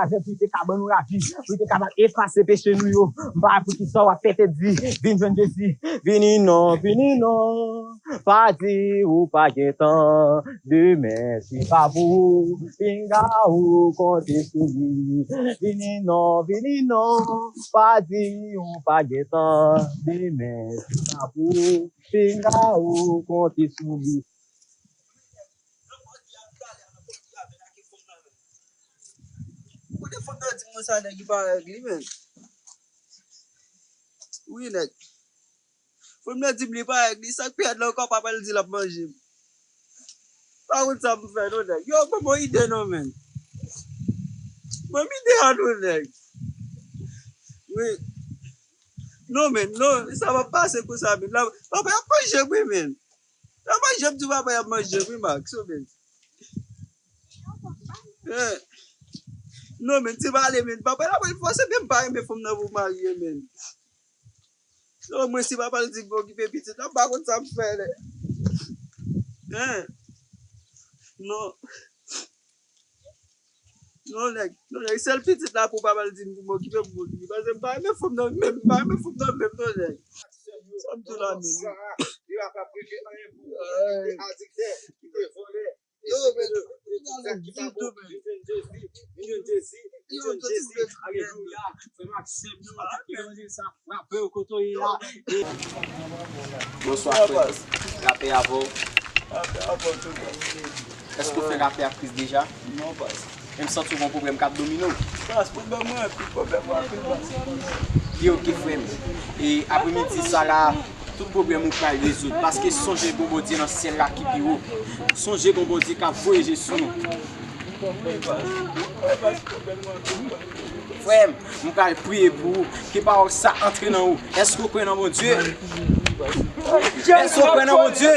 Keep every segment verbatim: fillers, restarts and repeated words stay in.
Avè pou li te ka ban nou lavi, pou li te ka efase peche nou yo. M pa wè poukisa w ap fè tèt di, vin jwenn Jezi. Vini non, vini non. Pa di ou pa gen tan. Demen se pa pou ou. Pinga ou konte sou li. Vini non, vini non. Pa di ou pa gen tan. Demen se pa pou ou. Pinga ou konte sou li. Kote fanm nan di m konsa nèg li pa règ li menm. Wi nèg. Fanm nan di m li pa règ li, sa k pi rèd la ankò papa l di l ap manje m. Pa konn sa m fè non nèg. Yo ban m yon ide non menm. Ban m ide a non nèg. Wi. Non menm, non, sa p ap pase konsa menm. Papa y ap manje m wi menm. Papa, jan m di w, papa y ap manje m wi Max, ou menm. Eh. Non, men ti pale, men papa la pral fòse, men m pa renmen fanm nan pou marye, men. Non, mwen si papa l di m okipe pitit la, m pa konn sa m fè, lè. Eh. Non. Non, nèg, non, nèg, sèl pitit la pou papa l di m pou m okipe, pou m okipe. Paske m pa renmen fanm nan, menm, m pa renmen fanm nan, menm, non, nèg. Sa m di w la, menm. Yo, men, Jezi, Jezi, alelouya. Frè m ak sè m yo, evanjil sa frape w kote w ye a. Bonswa, frè. Lapè avè w. Èske w fè lapè ak Kris deja? Non, pas. Men m santi w gen yon pwoblèm k ap domine w. Pas, pwoblèm mwen anpil, pwoblèm mwen anpil, pas. Byen, oke, frè m. E apremidi sa la, tout pwoblèm ou pral rezoud, paske sonje gon Bondye nan syèl la ki pi wo. Sonje gon Bondye k ap voye je sou nou. Frè m, m pral priye pou ou. Ke pawòl sa antre nan ou. Èske w kwè nan Bondye? Èske w kwè nan Bondye?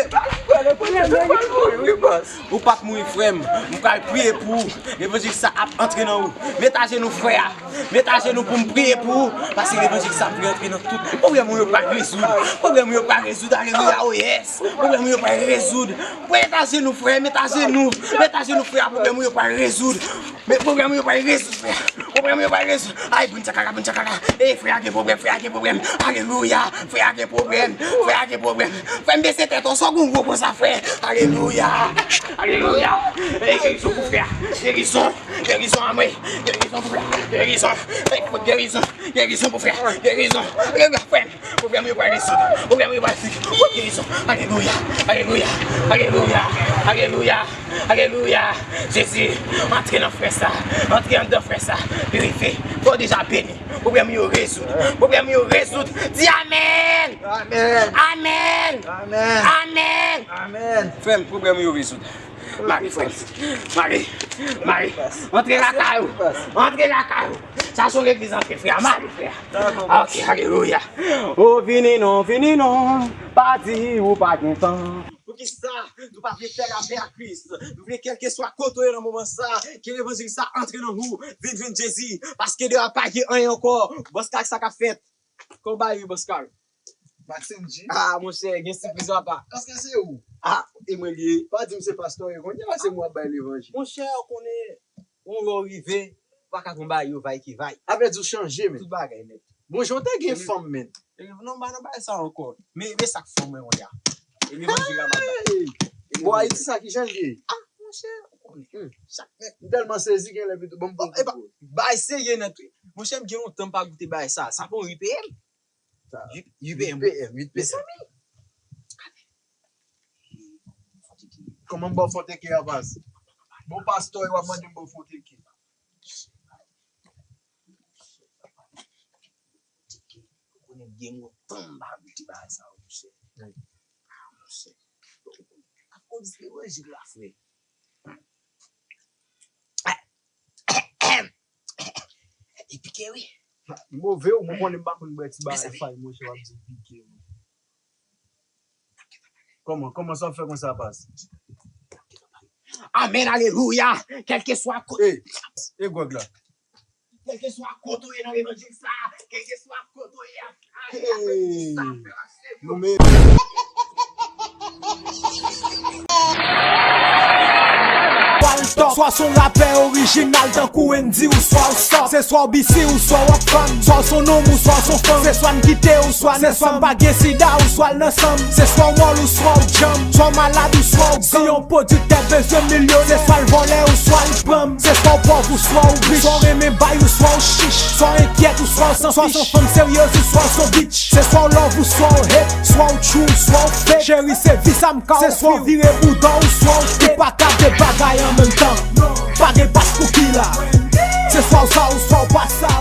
Ou p ap mouri, frè m. M pral priye pou ou. Levanjil sa ap antre nan ou. Met ajenou, frè a. Met ajenou pou m priye pou ou, paske levanjil sa ap rantre nan tout. Pwoblèm ou yo pral rezoud. Pwoblèm ou yo pral rezoud. Alelouya, oh yes. Pwoblèm ou yo pral rezoud. Met ajenou, frè, met ajenou. Met ajenou, frè, pwoblèm ou yo pral rezoud. Men pwoblèm ou yo pral rezoud, frè. Pwoblèm ou yo pral rezoud. Ay, boun tchakala, boun tchakala. Ey, frè a gen pwoblèm, frè a gen pwoblèm. Alelouya. Frè a gen pwoblèm. Frè a gen pwoblèm. Frè m bese tèt ou, sa w gen gwo konsa, frè. Alelouya. Alelouya. Ey, gerizon pou frè a. Gerizon. Gerizon a mwen. Gerizon pou frè. Gerizon. Ey, gerizon. Gerizon pou frè. Gerizon. Alelouya, frè. Pwoblèm yo pral rezoud. Pwoblèm yo pral rezoud. Wou, gerizon. Alelouya. Alelouya. Alelouya. Alelouya. Alelouya. Jezi, antre nan frè sa. Antre anndan frè sa. Pirifye. Fè w deja beni. Pwoblèm yo rezoud. Pwoblèm yo rezoud. Di amèn. Amèn. Amèn. Amèn. Amèn. Amèn. Frè m, pwoblèm yo rezoud. Mare, frè m. Mare. Mare. Antre lakay ou. Antre lakay ou. Sa se yon legliz antre, frè. Mare, frè. Ok, alelouya. O, vini non, vini non. Pa di ou pa gen tan. Poukisa nou pa vle fè lapè ak Kris? Nou vle kèlkeswa kote w ye nan moman sa, ke levanjil sa antre nan ou, vin jwenn Jezi, paske deyò a pa gen anyen ankò. Bòs Kal, sa k ap fèt? Kòman w ye, Bòs Kal? Maxime G. Ah, monchè, gen sipriz papa. Èske se ou? Ah, e mwen li ye. Pa di m se pastè w ye kounye a, se mwen w ap bay levanjil. Monchè, ou konnen, yon lè w rive, ou pa ka konn bagay yo vay ki vay. Sa vle di w chanje, men. Tout bagay nèt. Bon, jan w te gen fanm, men. E, non, m pa nan bagay sa ankò. Men, men sa k fè mwen kounye a. E levanjil la m ap bay. Hey! Bon, Ayiti sa ki jan l ye? Ah, monchè, ou konnen. Hmm. Chak nèg. M tèlman sezi, gen lè pito ban m bon kout. Bagay serye nèt, wi. Monchè, m gen lontan m pa goute bagay sa. Sa pa yon uit P M? Uit P M. Uit P M, uit P M. Mezanmi. Kòman m ba w fon teke a, pas? Bon, pastè, w ap mande m ba w fon teke. Ou konnen m gen lontan m pa goute bagay sa yo, monchè. Ah, monchè. Akoz levanjil la, frè. Li pike, wi. Move, ou, mwen konnen m pa konn bwè ti bagay fay, monchè, w ap di m pike, wi. Kòman, kòman sa w ap fè konsa, pas? Amèn, alelouya. Kèlkeswa ko- Ey, e gwòg la. Kèlkeswa kote w ye nan levanjil sa, kèlkeswa kote w ye, Hey. Nou men. Swa son rapè orijinal tankou Wendyy ou swa w sòt. Se swa w bisi ou swa w ap fanm. Swa w son nonm ou swa w son fanm. Se swa n kite ou swa n ansanm. Pa gen sida ou swa l nan sanm. Se swa w mòl ou swa w djanm. Swa w malad ou swa w gang. Si yon pwodiktè bezwen milyon, se swa l vòlè ou swa l pranm. Se swa w pòv ou swa w rich. Swa w renmen bay ou swa w chich. Swa w enkyèt ou swa w san fich. Swa w son fanm seryez ou swa w son bitch. Se swa w love ou swa w hate. Swa w true ou swa w fake. Cheri, se vi sa m ka ofri w. Se swa w vire bouda w ou swa w tete. Ou pa ka de bagay an menm tan. Pa gen bas pou ki la. Se swa w sa ou swa w pa sa.